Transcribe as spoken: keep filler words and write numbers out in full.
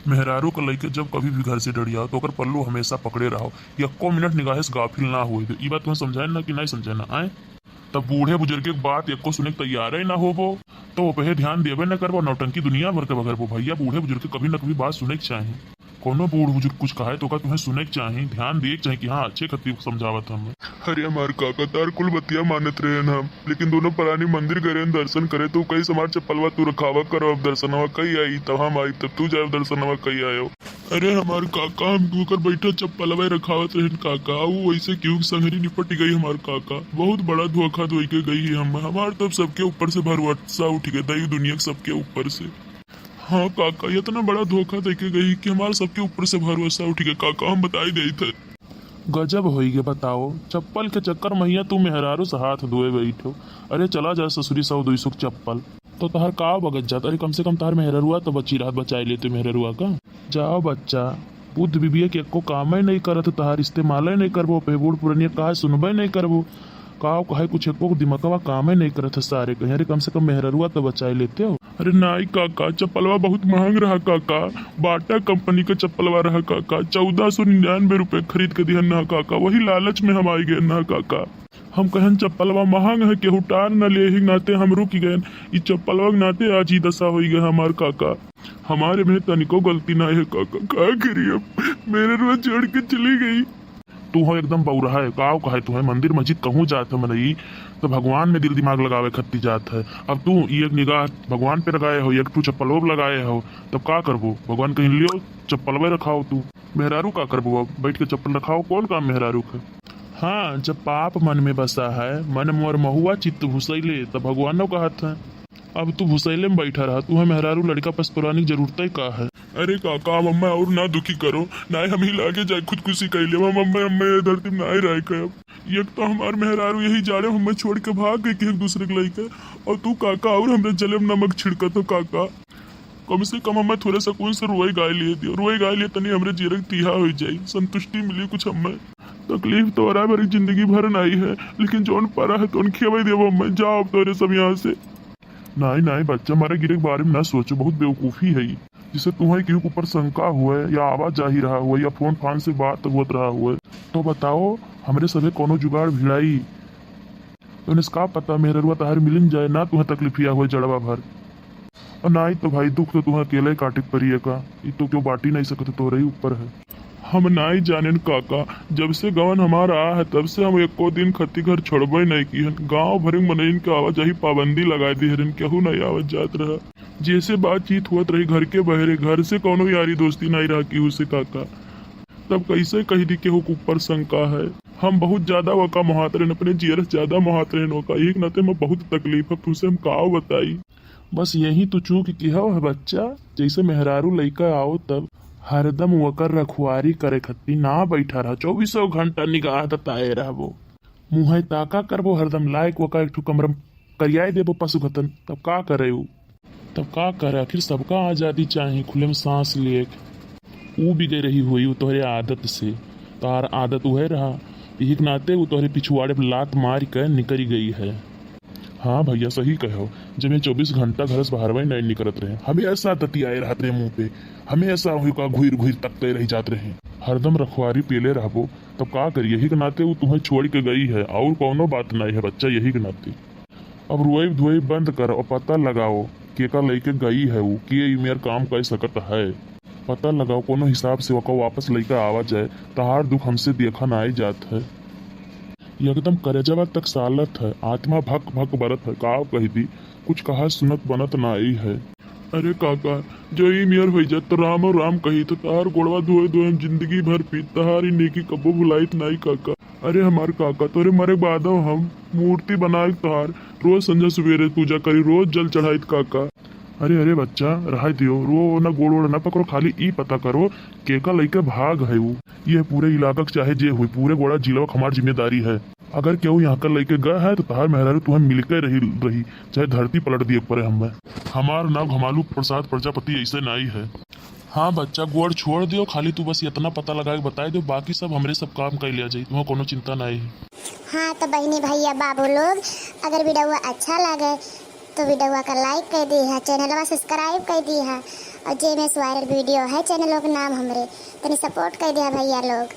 मेहरारू के लइके जब कभी भी घर से डरियाओ, तो ओकर पल्लू हमेशा पकड़े रहो, यक्को मिनट निगाहे से गाफिल ना होए दो। ई बात तुहें समझाए ना कि नहीं समझाए ना, आए? तब बूढ़े बुजुर्ग के बात यक्को सुने के तैयारे ना होबो, तो ओपे ध्यान देबे न करबो, नौटंकी दुनिया भर के बगरबो। भैया, बूढ़े बुजुर्ग के कभी न कभी बात सुने के चाही। कोनो बूढ़ बुजुर्ग कुछ कहे तो का तुहें सुने के चाही, ध्यान दिए के चाही कि हाँ, अच्छे खातिर समझावत हम। अरे हमार काका, तार कुल बतिया मानत रहे हम, लेकिन दोनों परानी मंदिर गए रहन दर्शन करे, तो कई हमार चप्पलवा तू रखावा करो, अब दर्शनवा कई आई, तब हम आई, तब तू जाए दर्शनवा कई आयो। अरे हमार काका, हम ओकर बैठा चप्पलवा रखावत रहन काका, ऊ वैसे क्यों संगरी निपट गई हमार काका। बहुत बड़ा धोखा धोई के गई है हम, हमार तब सबके ऊपर से भरोसा उठ गए, दई दुनिया के सबके ऊपर से। हाँ काका, इतना बड़ा धोखा दे के गई कि हमार सबके ऊपर से भरोसा उठ गया काका, हम बताई देई थे। गजब होई गे, बताओ, चप्पल के चक्कर में हियाँ तू मेहरारू से हाथ धोए बैठो। अरे चला जा ससुरी, सौ दुई सौ के चप्पल। तो तहार का बगत जात? अरे कम से कम तहार मेहररुआ तो बची रहत, बचाई लेते मेहररुआ का। जाओ बच्चा, बुद्ध बीबिया के एको कामे नहीं करत, तहार इस्तेमाले नहीं करबो, पे बूढ़ पुरनिया कहा सुनबे नहीं करबो। काव कहे कुछ एको दिमकवा कामे नहीं करत है सारे कहीं। अरे कम से कम मेहररुआ तो बचाई लेते हो। अरे नाई काका, चप्पलवा बहुत महंग रहा काका, बाटा कंपनी का चप्पलवा रहा काका, चौदह सौ निन्यानवे रुपए खरीद के दिहन ना काका, वही लालच में हम आई गए ना काका। हम कहन चप्पलवा महंग है, केहू टार न ले, यही नाते हम रुक गए। ई चप्पलवा के नाते आज ई दशा होई गए हमार काका। हमारे में तनिको गलती ना है काका, का करी अब, मेहररुआ छोड़ के चली गई। तू हो एकदम बौरा है, काव कहे तू है, मंदिर मस्जिद कहूँ जात है मनई, तो भगवान में दिल दिमाग लगावे खत्ती जात है। अब तू ई एक निगाह भगवान पे लगाए हो, एक ठू चप्पलो पे लगाए हो, तब का करबो? भगवान कहीं लियो, चप्पलवे रखाओ तू। मेहरारू का करबो? अब बैठ के चप्पल रखाओ, कौन काम मेहरारू के? हाँ, जब पाप मन में बसा है, मन मोर महुआ चित्त भुसैले, तब भगवानो कहत है। अब तू भुसैले में बैठा रहा, तू है मेहरारू लड़का पसपुरानी की जरूरत है का है? अरे काका, अब हमें और ना दुखी करो, ना ही हम ही लागे जाए खुदकुशी कैले, हम हमें, हमें ये धरती में ना ही रह के अब। एक तो हमार मेहरारू यही जाड़े हमें छोड़ के भाग गई कि एक दूसरे के लइके, और तू काका और हमरे जले में नमक छिड़कत हो काका। कम से कम हमें थोड़े सुकून से रोए गाए लिए दियो, रोए गाए लिए तनी हमरे जीरक तीहा हो जाई, संतुष्टि मिली कुछ हमें। तकलीफ तो और भरी जिंदगी भर नहीं है, लेकिन जौन परा है तौन खियावे देबो हमें। जाओ अब तोरे सब यहाँ से। नाई, नाई बच्चा, मारे गिरे के बारे में ना सोचो, बहुत बेवकूफ़ी है ई। जिसे तुम्हें केहू के ऊपर शंका हुए या आवाजाही रहा हुए या फोन फान से बात होत रहा हुए, तो बताओ, हमरे सभे कोनो जुगाड़ भिड़ाई। तो इनसे का पता मेहररुआ तहार मिलिन जाए, ना तुम्हें तकलीफिया हुए जड़वा भर। और नाई तो भाई, दुख तो तुम्हें अकेले काटे के पड़ी है का, ई तो क्यों बाटी नहीं सकते, तोरे ही ऊपर है। हम नाई जानेन काका, जब से गवन हमार आ है, तब से हम एको दिन खत्ती घर छोड़बे नहीं की हन। गाँव भरे मनइन के आवाजाही पाबंदी लगाए दिए रहन, केहू नहीं आवत जात रहा। जैसे बातचीत हुअत रही घर के बहरे, घर से कौनो यारी दोस्ती नहीं रहा केहू से काका। तब कैसे कह दी केहू के ऊपर शंका है? हम बहुत ज्यादा वका मोहात रहन, अपने जियर से ज्यादा मोहात रहन वका। एक नाते में बहुत तकलीफ है, तुमसे हम का बताई। बस यही तो चूक किहो है बच्चा, जैसे मेहरारू लइका आओ तब हरदम वकर रखवारी करे खत्ती ना बैठा रहा, चौबीसों घंटा निगाह दताए रहबो। मुँहे ताका करबो हरदम, लायक वका एक ठो कमरा में करियाए देबो पशु घतन, तब का करे उ? तब का करे? आखिर सबका आजादी चाही खुले में सांस लिए के। ऊ बिगड़ रही हुई उ तोहरे आदत से, तार आदत उहे रहा, यही के नाते उ तोहरे पिछुआड़े पे लात मार के निकरी गई है। हाँ भैया, सही कहो, जब ये चौबीस घंटा घर से बाहर नहीं निकलत रहे, हमेशा ततियाए रहत रहे मुँह पे, हमेशा वही का घुर घुर तकते रह जात रहे। हरदम रखवारी पेले रहबो, तब का करी? यही के नाते उ तुम्हें छोड़ के गई है, और कौनो बात नहीं है बच्चा, यही के नाते। अब रोइब धोइब बंद कर और पता लगाओ, केका लइके गई है उ, के ई मेर काम कर सकत है। पता लगाओ, कोनो हिसाब से ओका वापस लइके आवा जाए, तहार दुख हमसे देखा नाई जात है। एकदम करेजवा तक सालत है, आत्मा भक भक बरत है, का कह दी, कुछ कहा सुनत बनत नाई है। अरे काका, जो ई मेर होई जात तो राम और राम कही, तो तहार गोड़वा धोए धोए हम जिंदगी भर पीत, तहार ई नेकी कब्बो भुलाइत नाई काका। अरे हमार काका, तोरे मरे के बादो हम मूर्ति बनाए तोहार, रोज संझा सुबेरे पूजा करी, रोज जल चढ़ाइत काका। अरे, अरे बच्चा, रहाई दियो, रो ना, गोड़ वोड़ ना पकड़ो, खाली ई पता करो, केका लइके भाग है उ। ये पूरे इलाका के चाहे जे हुई, पूरे गोड़ा जिलवा के हमार जिम्मेदारी है। अगर केहू यहाँ का लइके गए है, तो तहार मेहरारू तुहें मिलके रही, रही, चाहे धरती पलट दिए पड़े हमें। हमार नाम घमालू प्रसाद प्रजापति ऐसे नाई है। हाँ बच्चा, गोड़ छोड़ दियो, खाली तू बस इतना पता लगा के बताई दो, बाकी सब हमरे सब काम कर लिया जाई, तुम्हें कोनो चिंता नहीं है। हाँ तो बहनी भैया बाबू लोग, अगर वीडियो अच्छा लगे तो वीडियो का लाइक कर दी है, चैनलवा सब्सक्राइब कर दी है और जे में वायरल वीडियो है चैनल लोग नाम हमरे, तनी सपोर्ट कर दिया भैया लोग।